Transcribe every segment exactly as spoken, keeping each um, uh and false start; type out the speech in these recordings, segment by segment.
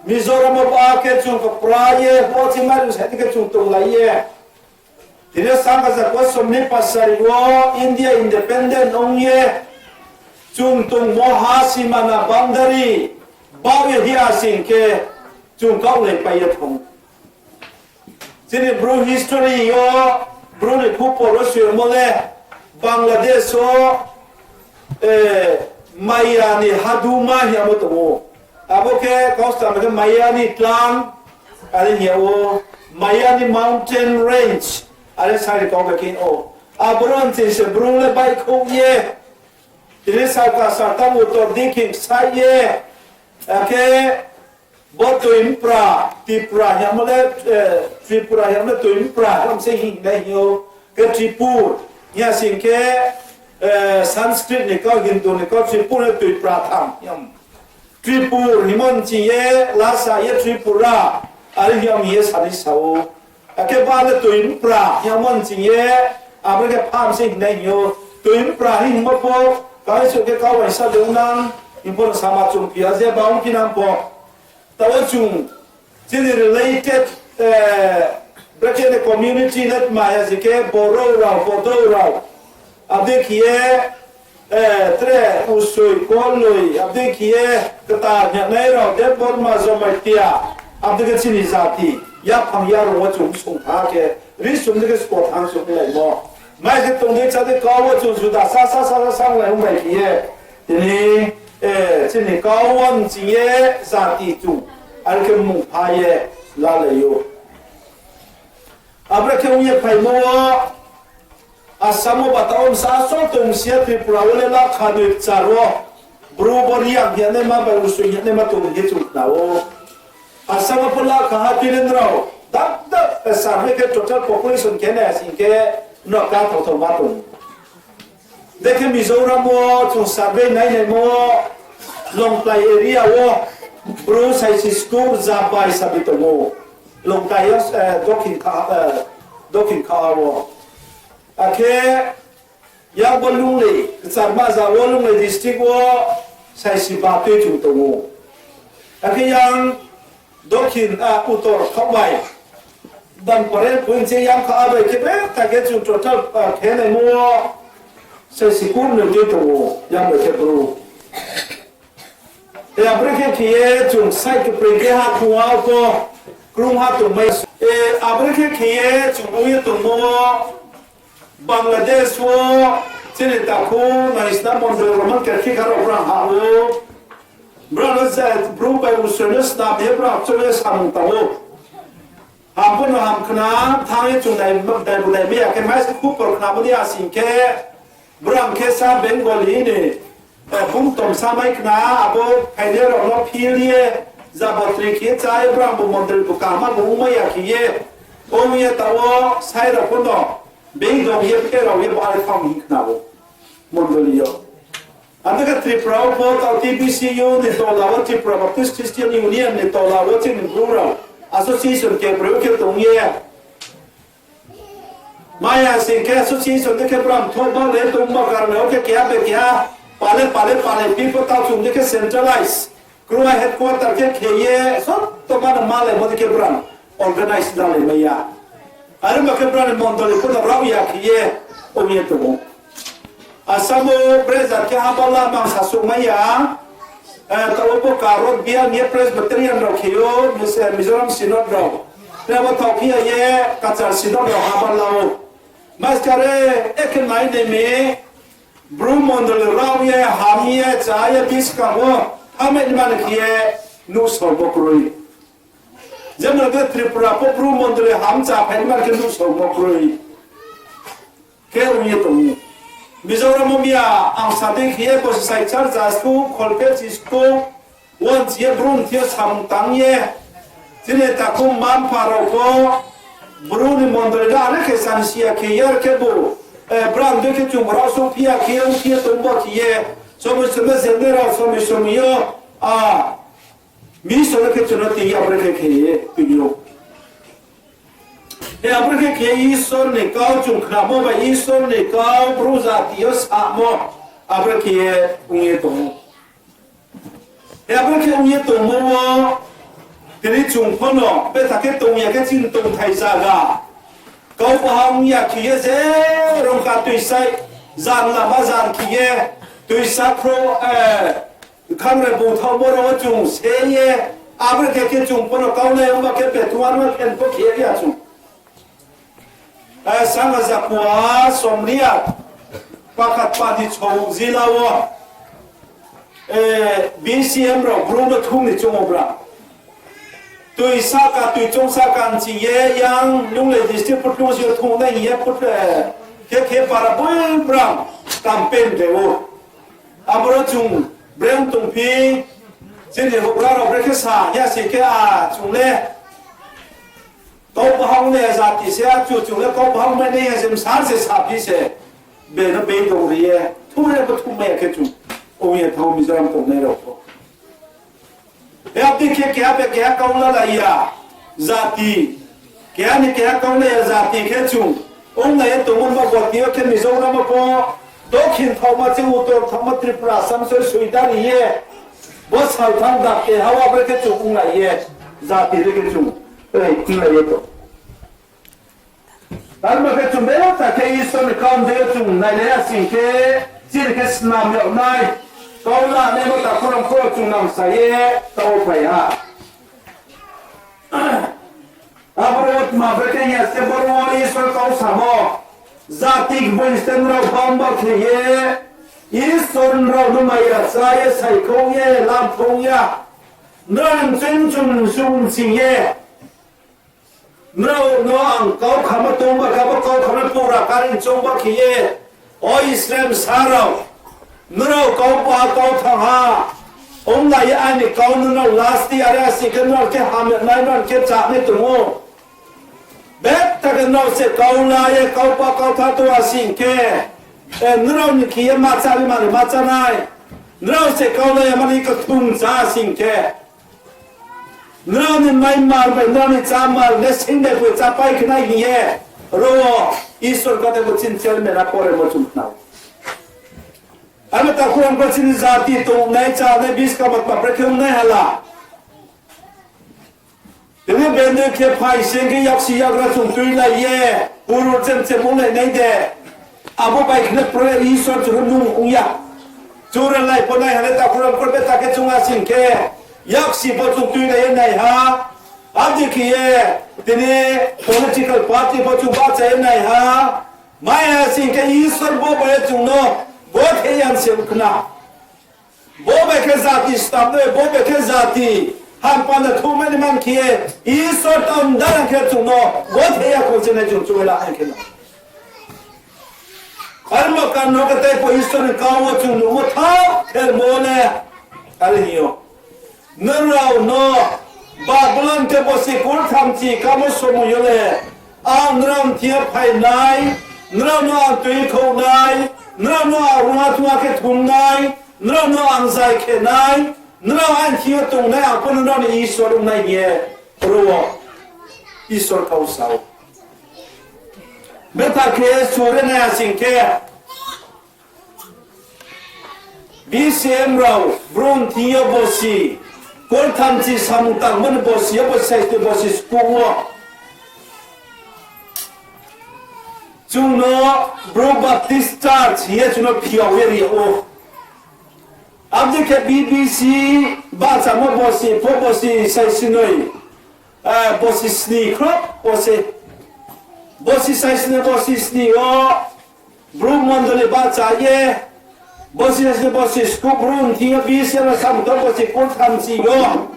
Mizoram wo ba khe chung kapra ye, bo chingmai rung sa di khe chung tonglai ye. Tini sangka za kosom ni pasari wo India independent ong ye, chung tongmo ha simana boundary bau ye hia sing khe chung kaulai pai ye thong. Chini Bru history yo, Bru ni khupor wo soimo le, Bangladesh wo, eh, Maya ni Haduma hingmo tong ou. Abo khe kaustam khe Maya ni tlang, are hing ou, Maya ni mountain range, are sari kau bai khe ou. Aboro nching se Bru le baihkhouh ye, tini salka saltang utor dikhi ksaih ye, akhe bo Toimpra, Tripura hingmo le, eh, Tripura hingmo le Toimpra hingmo se hing nai hing ou, khe Tripur, hing ya sing khe, eh, Sanskrit ni kau, Hindu ni kau, Tripur le Toipra tham hing. Tripur hingmo nching ye, lasa ye Tripura, are hing ye sa ni sa ou. Akhe ba le Toimpra hingmo nching ye, abo khe pham se hing nai hing ou. Toimpra hingmo pho, kaisa khe kau bai sa de nang, hing pho no sama chung phi ya je ba ongphi nang pho. Taoh chung, chini related, eh, brekhe ni community le tma ya je khe Boro rao, Bodo rao. Abo dei khe ye, eh, tre Usoi, Koloi, abo dei khe ye kta hing nai rao, Debbarma, Jamatia, abo dei khe chini jati, yaphang yarung wo chung song tha khe, ri sum dei khe spo thang song laimo. Mai khe tong dei chá dei kau wo chung juda sa sa sa sa sang lai ong bai khe ye. Tini, eh, chini kau wo nching ye jati chung, are khe mung pha ye lalai ou. Abra khe ong ye phaimo wo, Assam wo bata wo bsa asol tong si ya Tripura wo le lakha noi kchar wo, Bru bo Reang hing ye naima bai Usoi hing ye naima tong hing ye chung khna ou. Assam wo pho lakha ha tuinai rao, dap dap, eh, survey khe total population khe nai sing khe, no kathao thao ma tong. Dei khe Mizoram wo chung survey nai naimo, Lawngtlai area wo, Bru saisi skur jabai sabi tong ou. Lawngtlai yo, eh, dokhin kha, eh, dokhin kha wo. Akhe yang bo Lunglei, kcharma za wo Lunglei district wo saisi ba tui chung tong ou. Akhe yang dokhin, ah, utor khaoh bai, Damparel point se yang kha bai khe be ta khe chung total, ah, khe naimo wo saisi kurnoi tui tong ou, yang bai khe Bru. E, abrekhe khe ye chung side khe prei khe ha khong wo pho krungha tongmai. E, abrekhe khe ye chung ong ye tongmo wo Bangladesh wo chini takhu naisna mondol Roman Catholic ha rao brang ha ou. Brang no je Bru bai Usoi no snam ye brang chong ye samung tang ou. Ham pho no ham khna, thanng ye chung nai, nai bu nai mai ya khe, mai se khupor khnamo ni asing khe, brang khe sa Bengali ni, eh, bung tomsa mai khna, abo phainai rao no phil ye, jabotri khe chá ye, brang bu mondol bu kaham bu ongmai ya khe ye, ong ye taoh wo sai rao pho no, being dong ye pherao ye bo are thang hing khna ou, mondoli yo. Abo khe Tripura wo pho taoh T B C U ni tola wo, Tripura Baptist Christian Union ni tola wo chini Bru rao association khe broi khe tong ye. Maya sing khe association dei khe brang thoh ba le tong ba karna wo khe keha be keha, pale pale pale phi pho taoh chung dei khe centralize. Krungha headquarter khe khe ye, sotto mano malaimo dei khe brang organize lalai mai ya. Are ma khe brang ni mondoli pho no rao ya khe ye, ong ye tong ou. Assam wo Bru jat khe habala mang sasuh mai ya. Eh, taoh wo bo Karot Bial ni Presbyterian rao khe ou, Mis-, eh, Mizoram Synod rao. Tre bo thaoh phi ya ye, Kachar Synod rao habala ou. Maskare, ekhe nai nai mi, Bru mondoli rao ye, ham ye, chá ye, buskang wo, hamai ni mani khe ye, nuhsaomo kroi. Jemon khe Tripura pho Bru mondoli ham chá phai ni mani khe nuhsaomo kroi. Khe ong ye tong ou. Mizoram wo miya ang sa dei khe ye bo se sai char ja school, kholphe chi school, won chi ye Bru ni thing yo samung tang ye. Chini takhu mma-mpha rao pho Bru ni mondoli no are khe sansi ya khe ye, are khe bo, eh, brang dei khe chung rao sung phi ya khe ye, ong phi ye tong bo khe ye. Somoi somoi jeng nai rao somoi somoi yo, ah, mission khe chung no tui ye abrekhe khe ye tui ou. E abrekhe khe Isor ni kau chung khnamo bai Isor ni kau Bru jati yo samo abrekhe ye ong ye tong ou. E abrekhe ong ye tongmo wo Tini chung pho no betha khe tong ya khe chini tongthai zaga kau bahang ya khe ye se rongka tuisai, jan lama jan khe ye, tuisa khro, eh, khamre bung thao boro wo chung se ye, abo khe khe chung pho no kaunai ongba khe betuan no khen pho khe ya chung. Eh, sanga jakua somria, pakhat padi chou jila wo, eh, B C M rao bru no thum ni chung o bra. Tui saka, tui chung saka nching ye yang nung le district phutlung si thum nai ye phut, eh, khe khe para boi brang campaign de o. Aboro chung breng tongphi, chini houhgra rao brekhe sa ya si khe a chung le kau bahang le jati se a chu chung le kau bahang mai nai ya se msar se saphi se, beno bei dong ri ye, thum ye bo thum mai ya khe chung, ong ye thao Mizoram tongnai rao pho. Abdi khe keha be keha kau lalai ya jati, keha ni keha kau lai ya jati khe chung onglai ye tongmo ma goti yo khe Mizoram pho, Dokhin thaoma ching Uttor thaoma Tripura Assam se soidari ye, bo salthang dakte hawa bre khe chung onglai ye, jati re khe chung, ei, onglai ye tong. Arma khe chung bera ta khe Isor ni kau de chung nailai ya sing khe, chini khe snam yag nai, kau la nai bo ta khorang khorang chung nang sa ye, tau phai ha. Aboro tma brekhe ya se boro wo Isor kau samo, jati gboi se nrao bamba khe ye, Isor nrao no maya cha ye, saikhou ye, lamphou ya, nrao ni chung chung sung sing ye, nrao no ang kau khama tongba khe, abo kau khama pura kari choungba khe ye, o Israel sa rao, nrao kau pa kau thang ha, onglai ye aini kau no nrao lasti are asi khe nrao khe hamya nai, nrao khe chá nai tong ou. Betta khe nrao se kau la ye kau pa kau tha tong asi khe, eh, nrao ni khe ye ma chá ni mani ma chá nai, nrao se kau la ye mani kthung chá sing khe. Nrao ni mai mar bai, nrao ni chá mar le sing de boi chá pai khe nai hing ye, ro wo Isor kau de bo chini chairman a pore mo chung khna. Abo ta khorang pho chini jati tongnai chánai buskang ma tma brekhe ong nai hala. Tini bendoi khe phai sing khe yaksi yagra chung tuilai ye, purul chem chem onglai nai de. Abo bai khna pore Isor chung nung ong ya. Chung ra lai pho nai ha le ta khorang pho betta khe chung asing khe, yaksi pho chung tuilai ye nai ha. Abdi khe ye, tini political party pho chung bahcha ye nai ha. Mai ha sing khe Isor bo bai ye chung no, bo khe yan se khna. Bo bai khe jati stam de, bo bai khe jati hampanda thumai ni man khe ye, Isor tam darang khe chung no, bo khe ya khong se nai chung chung la hai khe no. Arma kan no khe tei pho Isor ni kau wo chung nuhmo thao, thermo le, are hing yo. Nrao no Babylon khe bosi kurthamchi kamo somoing yo le, ang nrao ni thing yo phai nai, nrao no ang tuikhouh nai, nrao no ang rungha thungha khe thum nai, nrao no ang zai khe nai, nrao aini thing yo tong nai, ang pho nrao ni Isor ong nai hing ye, ro wo Isor kau sa ou. Betha khe sure nai asing khe, B C M rao, bru ni thing yo bosi kurthamchi samung tangmo ni bosi yo, bosi saisni bosi skuh wo. Chung no Bru Baptist Church hing ye chung no phiao ye ri ou. Abdi khe B B C bahchamo bosi pho bosi saisnoi, eh, bosi sni khro, bosi, bosi saisnoi bosi sni yo Bru mondoli bahcha ye, bosi saisnoi bosi skuh bru ni thing yo B C M no samung tang bosi kurthamchi yo.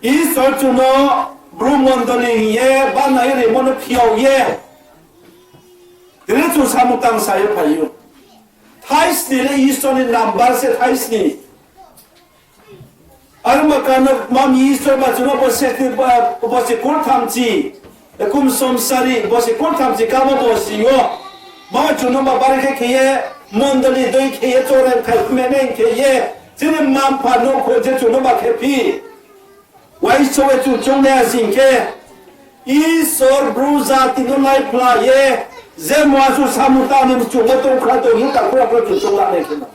Isor chung no Bru mondoli hing ye bana ye rimo no phiao ye. Tini chung samung tang sa ye phai ou. Thaisni le Isor ni number se thaisni. Arma kan no mami Isor ba chung no bosi, bosi kurthamchi, ekum somsari bosi kurthamchi kamo bosi yo. Ma chung no ba bari khe khe ye, mondoli doi khe ye, chorem khai khume nai khe ye, chini mma-mpha nouhkhong je chung no ba khe phi. Uaingsouh ye chung choung nai asing khe, Isor bru jati no naiphla ye, je muasu samung tang ni chung no tongkhla tong hing takhu rao pho chung choung la nai khe no.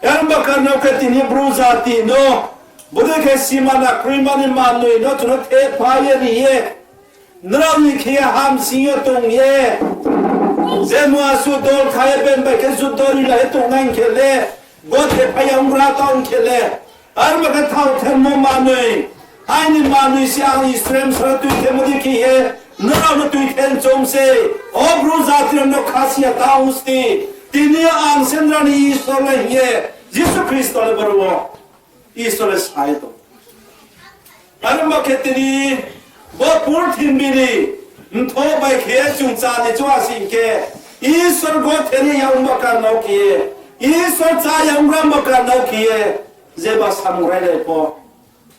Arma kan no khe tini bru jati no Bodei khe simana kroima ni manoi no chung no thepha ye ri ye, nrao ni khe ye hamsing yo tong ye, je mungha suh dol kha ye bini bai khe judo rilai ye tongnai khe le, gothe phai ya ong gra tong khe le, arba khe thaoh thermo manoi, aini manoi se ang Israel bsa no tuithemo dei khe ye, nrao no tuithe choung se, o Bru jati rao no khasi ya tang sti, tini yo ang se nrao ni Isor le hing ye, Jisu Khristo le boro wo Isor le sa ye tong. Arba khe tini bo purthimbi ni mthoh bai khe chung chá ni choung ha sing khe, Isor gothe ri ya ongba karnao khe ye, Isor chá ya ongba karnao khe ye, jeba samung railai pho,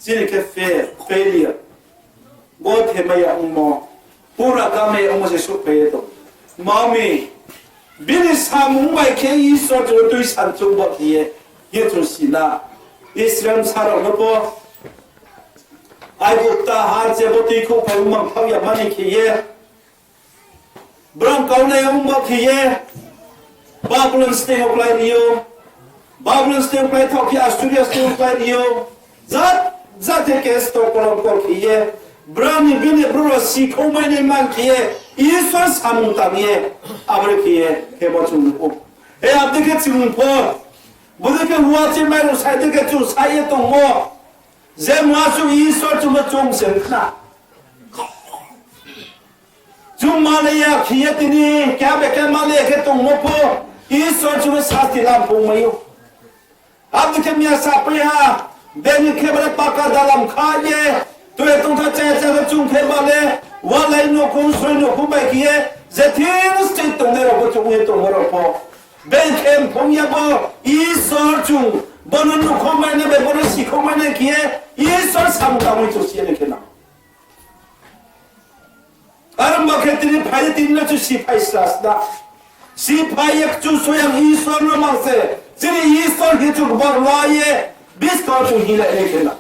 chini khe fail, failure. Gothe mai ya ongmo, pura kamai ya ongmo se souhphai ye tong. Tma mi, bini samung bai khe Isor chung no tuisan choungba khe ye, ye chung si na. Israel bsa rao no pho, Aigupta ha je bo tuikhouhphai ongmang thaoh ya mani khe ye, brao kaunai ongba khe ye, Babulon state wo klái ri ou, Babulon state wo klái thaoh khe Assuria state wo klái ri ou, jat jat khe kesto kolongkor khe ye, brao ni bini bru rao sikhouhmai nai man khe ye, Isor samung tang ye, abo ni khe ye, khe bo chung nuh ou. He abo dei khe chung pho, bodei khe hua chimai rao sai dei khe chung sa ye tongmo, je mungha suh Isor chung no choung se khna. Chung malai ya khe ye tini, keha bai khe malai ya khe tongmo pho, Isor chung no sasti lam phungmai ou. Abo dei khe miya sapai ha, bini khe bale paka dalam kha ye, tui tongtha chaya chaya khe chung khe bale, walai nouhkhong, soi nouhkhong bai khe ye, je thing se tongnai rao pho chung ye tongmo rao pho. Bini khe mphung ya bo, Isor chung, bo no nuhkhouhmai nai bai, bo no sikhouhmai nai khe ye, Isor samung tangmai chung si ya ni khe na. Arba khe tini phai ye tini no chung siphai sra sna. Siphai ye Kchusoyang Isor no mang se, chini Isor khe chung bor la ye, buskang wo chung hinglai nai khe na.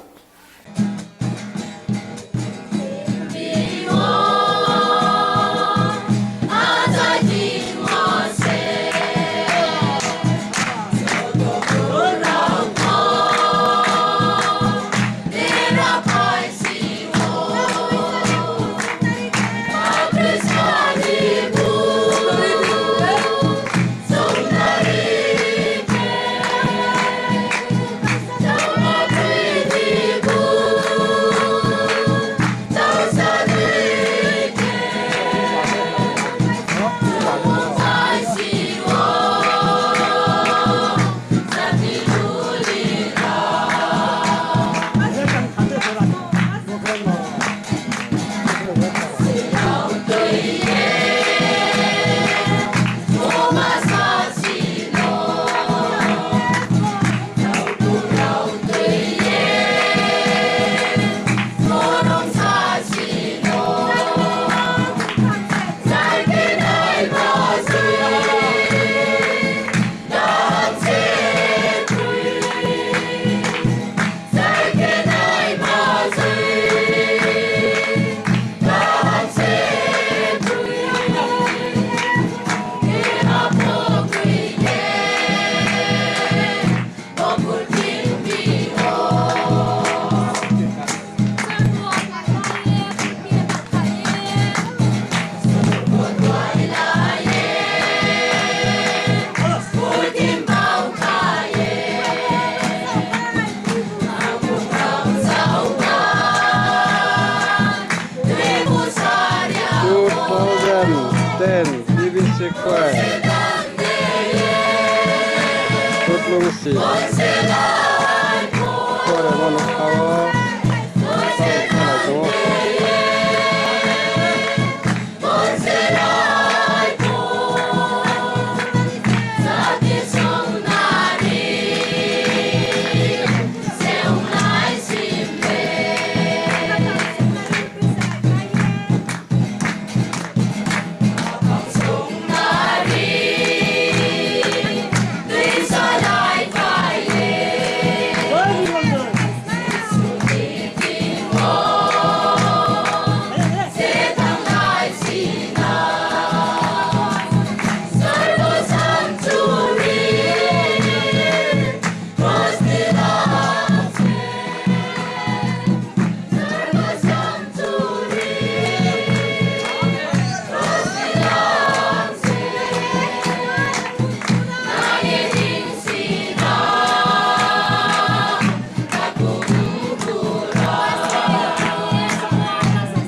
Two thousand ten, B B C Choir. Kutlungsi.